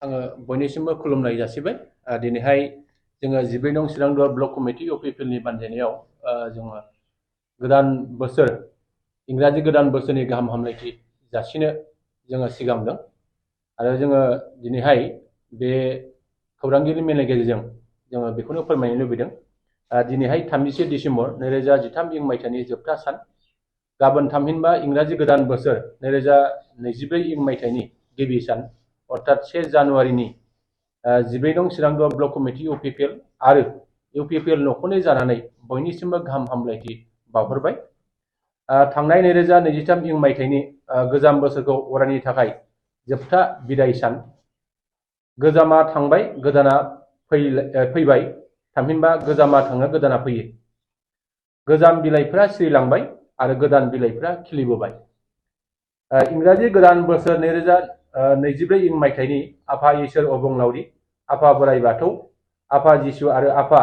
आङो बयनिसिमबो खुलुमनाय जासिबाय। दिनैहाय जोङो 14 नं चिरां दुवार ब्लक कमिटि UPPLनि बानजायनायाव जोङो गोदान बोसोर इंराजि गोदान बोसोरनि गाहाम हामलायथि जासिनो जोङो सिगांदों आरो जोङो दिनैहाय बे खौरांगिरि मेलनि गेजेरजों जोङो बेखौनो फोरमायनो लुबैदों। दिनैहाय 31 डिसेम्बर 2013 इं मायथाइनि जोबथा सान। गाबोन थामहिनबा इंराजि गोदान बोसोर 2024 इं मायथाइनि गिबि सान अर्थात 1 जानुवारिनि 14 नं चिरां दुवार ब्लक कमिटि UPPL आरो UPPL नखरनै जानानै बयनिसिमबो गाहाम हामलायथि बावहरबाय। थांनाय 2023 इं मायथाइनि गोजाम बोसोरखौ अरायनि थाखाय जोबथा बिदाय सान। गोजामा थांबाय गोदाना फैबाय, थामहिनबा गोजामा थाङो गोदाना फैयो। गोजाम बिलाइफोरा सिरिलांबाय आरो गोदान बिलाइफोरा खिलिबोबाय। इंराजि गोदान बोसोर 2024 इं मायथाइनि आफा इसोर अबंलावरि, आफा बोराइ बाथौ, आफा जिसु आरो आफा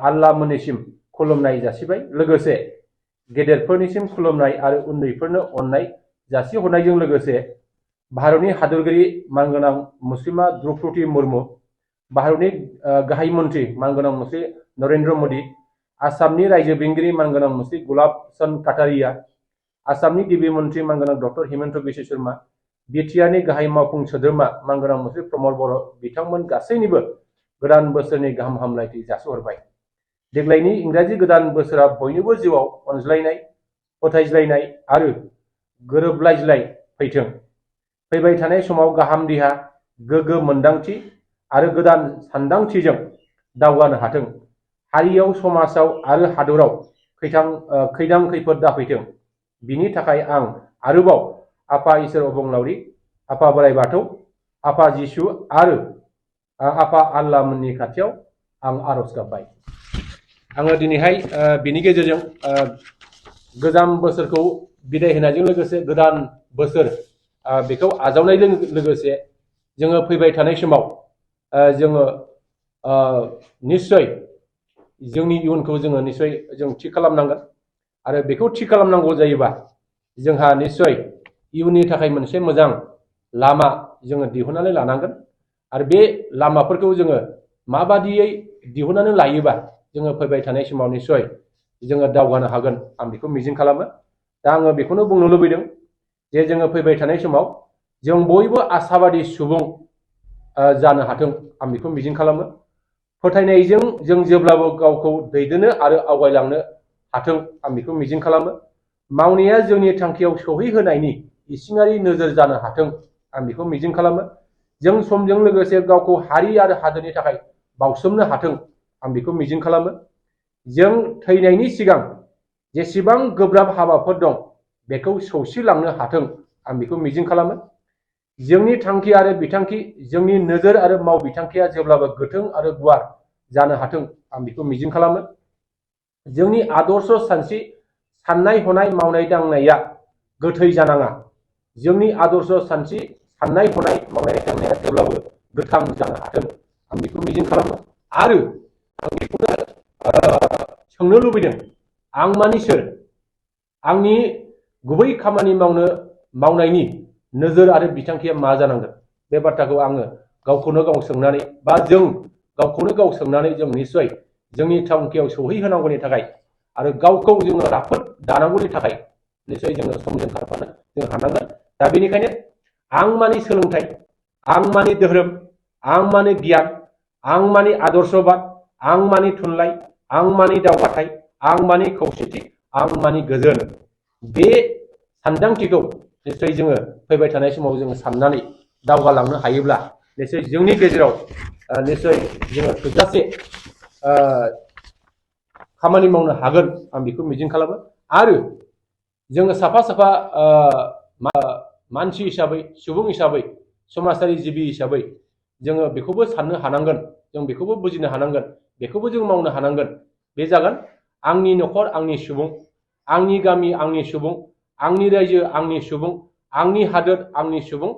आल्लाह मोननिसिम खुलुमनाय जासिबाय। लोगोसे गेदेरफोरनिसिम खुलुमनाय आरो उन्दैफोरनो अननाय जासिहरनायजों लोगोसे भारतनि हादरगिरि मानगोनां मुस्लिमा द्रौपदी मुर्मु, भारतनि गाहाय मन्त्रि मानगोनां मुस्रि नरेन्द्र मोदी, आसामनि रायजो बेंगिरि मानगोनां मुस्रि गुलाब चंद काटारिया, आसामनि गिबि मन्त्रि मानगोनां डक्टर हिमन्त बिश्व शर्मा, बिटिआरनि गाहाय मावफुं सोद्रोमा मानगोनां मुस्रि प्रमद बर' बिथांमोन गासैनिबो गोदान बोसोरनि गाहाम हामलायथि जासिहरबाय। देग्लायनि इंराजि गोदान बोसोरा बयनिबो जिउआव अनज्लायनाय, फोथायज्लायनाय आरो गोरोबलायज्लाय फैथों। फैबाय थानाय समाव गाहाम देहा, गोग्गो मोन्दांथि आरो गोदान सानदांथिजों दावगानो हाथों। हारियाव, समाजाव आरो हादराव खैदां खैफोद दाफैथों। बिनि थाखाय आं आरोबाव आफा इसोर अबंलावरि, आफा बोराइ बाथौ, आफा जिसु आरो आफा आल्लाह मोननि खाथियाव आं आरज गाबबाय। आङो दिनैहाय बिनि गेजेरजों गोजाम बोसोरखौ बिदाय होनायजों लोगोसे गोदान बोसोर बेखौ आजावनायजों लोगोसे जोङो फैबाय थानाय समाव जोङो निश्चय जोंनि इयुनखौ जोङो निश्चय जों थि खालामनांगोन आरो बेखौ थि खालामनांगौ जायोबा जोंहा निश्चय इयुननि थाखाय मोनसे मोजां लामा जोङो दिहुननानै लानांगोन आरो बे लामाफोरखौ जोङो माबादियै दिहुननानै लायोबा जोङो फैबाय थानाय समाव निश्चय जोङो दावगानो हागोन आं बेखौ मिजिं खालामो। दा आङो बेखौनो बुंनो लुबैदों जे जोङो फैबाय थानाय समाव जों बयबो आसाबादि सुबुं जानो हाथों आं बेखौ मिजिं खालामो। फोथायनायजों जों जेब्लाबो गावखौ दैदेननो आरो आवगायलांनो हाथों आं बेखौ मिजिं खालामो। मावनाया जोंनि थांखियाव सौहैहोनायनि इसिङारि नोजोर जानो हाथों आं बेखौ मिजिं खालामो। जों समजों लोगोसे गावखौ हारि आरो हादोरनि थाखाय बावसोमनो हाथों आं बेखौ मिजिं खालामो। जों थैनायनि सिगां जेसेबां गोब्राब हाबाफोर दं बेखौ सौसिलांनो हाथों आं बेखौ मिजिं खालामो। जोंनि थांखि आरो बिथांखि, जोंनि नोजोर आरो मावबिथांखिया जेब्लाबो गोथों आरो गुवार जानो हाथों आं बेखौ मिजिं खालामो। जोंनि आदर्श सानस्रि, साननाय हनाय, मावनाय दांनाया गोथै जानाङा। जोंनि आदर्श सानस्रि, साननाय हनाय, मावनाय दांनाया जेब्लाबो गोथां जानो हाथों आं बेखौ मिजिं खालामो। आरो आं बेखौनो सोंनो लुबैदों, आं मानि सोर? आंनि गुबै खामानि मावनायनि नोजोर आरो बिथांखिया मा जानांगोन? बे बाथ्राखौ आङो गावखौनो गाव सोंनानै बा जों गावखौनो गाव सोंनानै जों निश्चय जोंनि थांखियाव सौहैहोनांगौनि थाखाय आरो गावखौ जोङो राफोद दानांगौनि थाखाय निश्चय जोङो समजों खारफानो जों हानांगोन। दा बेनिखायनो आं मानि सोलोंथाइ, आं मानि धोरोम, आं मानि गियान, आं मानि आदर्शबाद, आं मानि थुनलाइ, आं मानि दावगाथाय, आं मानि खौसेथि, आं मानि गोजोन, बे सानदांथिखौ निश्चय जोङो फैबाय थानाय समाव जोङो साननानै दावगालांनो हायोब्ला निश्चय जोंनि गेजेराव निश्चय जोङो थोजासे खामानि मावनो हागोन आं बेखौ मिजिं खालामो। आरो जोङो साफा साफा मानसि हिसाबै, सुबुं हिसाबै, समाजारि जिबि हिसाबै जोङो बेखौबो साननो हानांगोन, जों बेखौबो बुजिनो हानांगोन, बेखौबो जों मावनो हानांगोन। बे जागोन आंनि न'खर आंनि सुबुं, आंनि गामि आंनि सुबुं, आंनि रायजो आंनि सुबुं, आंनि हादोर आंनि सुबुं।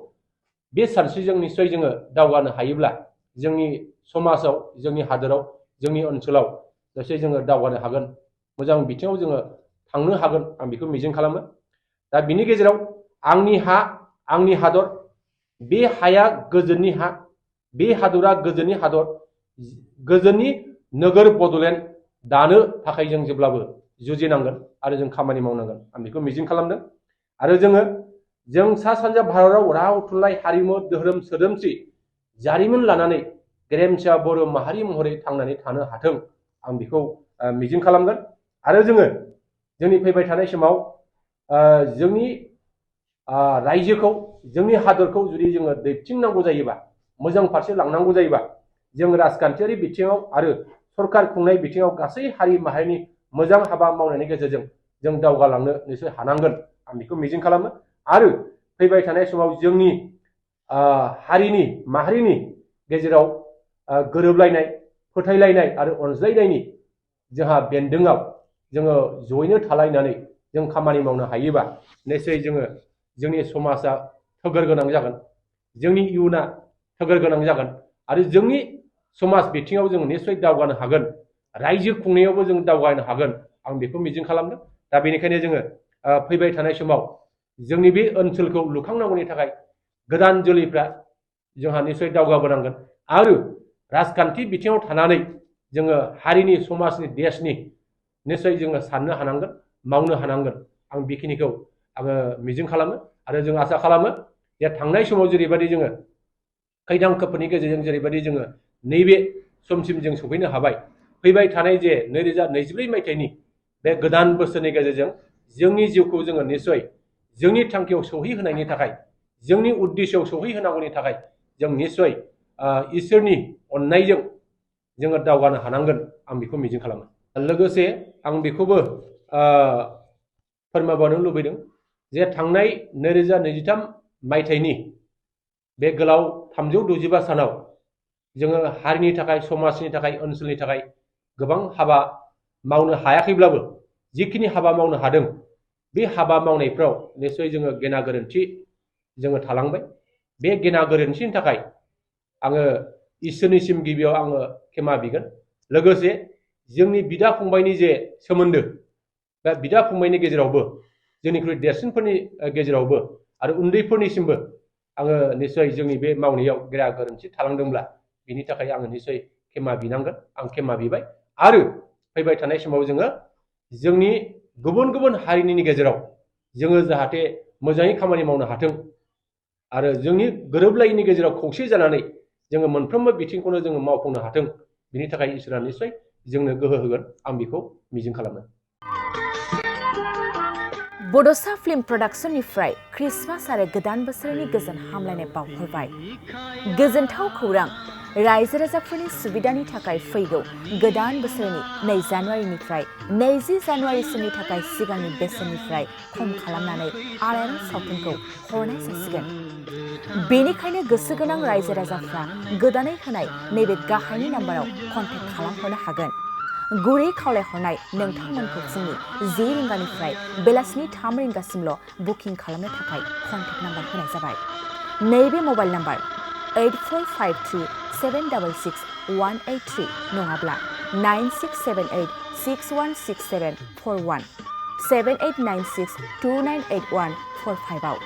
बे सानस्रिजों निश्चय जोङो दावगानो हायोब्ला जोंनि समाजाव, जोंनि हादोराव, जोंनि ओनसोलाव निश्चय जोङो दावगानो हागोन, मोजां बिथिङाव जोङो थांनो हागोन आं बेखौ मिजिं खालामो। दा बिनि गेजेराव आंनि हा, आंनि हादर, बे हाया गोजोननि हा, बे हादरा गोजोननि हादर, गोजोननि नोगोर बड'लेण्ड दानो थाखाय जों जेब्लाबो जुजिनांगोन आरो जों खामानि मावनांगोन आं बेखौ मिजिं खालामदों। आरो जों सा सानजा भारताव राव थुनलाइ हारिमु धोरोम सोदोमस्रि जारिमिन लानानै गेरेमसा बर' माहारि महरै थांनानै थानो हाथों आं बेखौ मिजिं खालामगोन। आरो जोंनि फैबाय थानाय समाव जोंनि रायजोखौ जोंनि हादरखौ जुदि जोङो दैथिंनांगौ जायोबा, मोजां फारसे लांनांगौ जायोबा, जों राजखान्थियारि बिथिङाव आरो सरकार खुंनाय बिथिङाव गासै हारि माहारिनि मोजां हाबा मावनायनि गेजेरजों जों दावगालांनो निसय हानांगोन आं बेखौ मिजिं खालामो। आरो फैबाय थानाय समाव जोंनि हारिनि माहारिनि गेजेराव गोरोबलायनाय, फोथायलायनाय आरो अनज्लायनायनि जोंहा बेन्दोङाव जोङो जयैनो थालायनानै जों खामानि मावनो हायोबा निसय जोंनि समाजा थोगोर गोनां जागोन, जोंनि इयुना थोगोर गोनां जागोन आरो जोंनि समाज बिथिङाव जों निसय दावगानो हागोन, रायजो खुंनायावबो जों दावगानो हागोन आं बेखौ मिजिं खालामदों। दा बेनिखायनो जोङो फैबाय थानाय समाव जोंनि बे ओनसोलखौ लुखांनांगौनि थाखाय गोदान जोलैफ्रा जोंहा निसय दावगाबोनांगोन आरो राजखान्थि बिथिङाव थानानै जोङो हारिनि, समाजनि, देशनि निसय जोङो साननो हानांगोन, मावनो हानांगोन आं बेखिनिखौ आङो मिजिं खालामो। आरो जों आसा खालामो जे थांनाय समाव जेरैबायदि जोङो खैदां खैफोदनि गेजेरजों जेरैबायदि जोङो नैबे समसिम जों सफैनो हाबाय, फैबाय थानाय जे 2024 मायथाइनि बे गोदान बोसोरनि गेजेरजों जोंनि जिउखौ जोङो निसय जोंनि थांखियाव सौहैहोनायनि थाखाय, जोंनि उद्देश्यआव सौहैहोनांगौनि थाखाय जों निसय इसोरनि अननायजों जोङो दावगानो हानांगोन आं बेखौ मिजिं खालामो। लोगोसे आं बेखौबो फोरमायबावनो लुबैदों जे थांनाय 2023 मायथाइनि बे गोलाव 365 सानाव जोङो हारिनि थाखाय, समाजनि थाखाय, ओनसोलनि थाखाय गोबां हाबा मावनो हायाखैब्लाबो जिखिनि हाबा मावनो हादों बे हाबा मावनायफ्राव निसय जोङो गेना गोरोन्थि जोङो थालांबाय। बे गेना गोरोन्थिनि थाखाय आङो इसोरनिसिम गिबियाव आङो क्षमा बिगोन। लोगोसे जोंनि बिदा फंबायनि जे सोमोन्दो, बे बिदा फंबायनि गेजेरावबो, जोंनिख्रुइ देरसिनफोरनि गेजेरावबो आरो उन्दैफोरनिसिमबो आङो निसय जोंनि बे मावनायाव गेना गोरोन्थि थालांदोंब्ला बिनि थाखाय आङो निसय क्षमा बिनांगोन, आं क्षमा बिबाय। आरो फैबाय थानाय समाव जोङो जोंनि गुबुन गुबुन हारिनि गेजेराव जोङो जाहाथे मोजाङै खामानि मावनो हाथों आरो जोंनि गोरोबलायैनि गेजेराव खौसे जानानै जोङो मोनफ्रोमबो बिथिंखौनो जोङो मावफुंनो हाथों, बिनि थाखाय इसोरा निसय जोंनो गोहो होगोन आं बेखौ मिजिं खालामो। बड'सा फिल्म प्रडाक्शननिफ्राय क्रिसमास आरो गोदान बोसोरनि गोजोन हामलायनाय बावहरबाय। गोजोनथाव खौरां, रायजो राजाफोरनि सुबिदानि थाखाय फैगौ गोदान बोसोरनि 2 जानुवारिनिफ्राय 20 जानुवारिसिमनि थाखाय सिगांनि बेसेननिफ्राय खम खालामनानै आलायारन सावथुनखौ हरनाय जासिगोन। बेनिखायनो गोसो गोनां रायजो राजाफ्रा गोदानै होनाय नैबे गाहायनि नाम्बाराव कन्टेक्ट खालामहरनो हागोन। गुरै खावलायहरनाय नोंथांमोनखौ फुंनि 10 रिंगानिफ्राय बेलासिनि 3 रिंगासिमल' बुकिं खालामनो थाखाय कन्टेक्ट नाम्बार होनाय जाबाय। नैबे मबाइल नाम्बार 8453766183 नङाब्ला 9678616741 7896298145 आव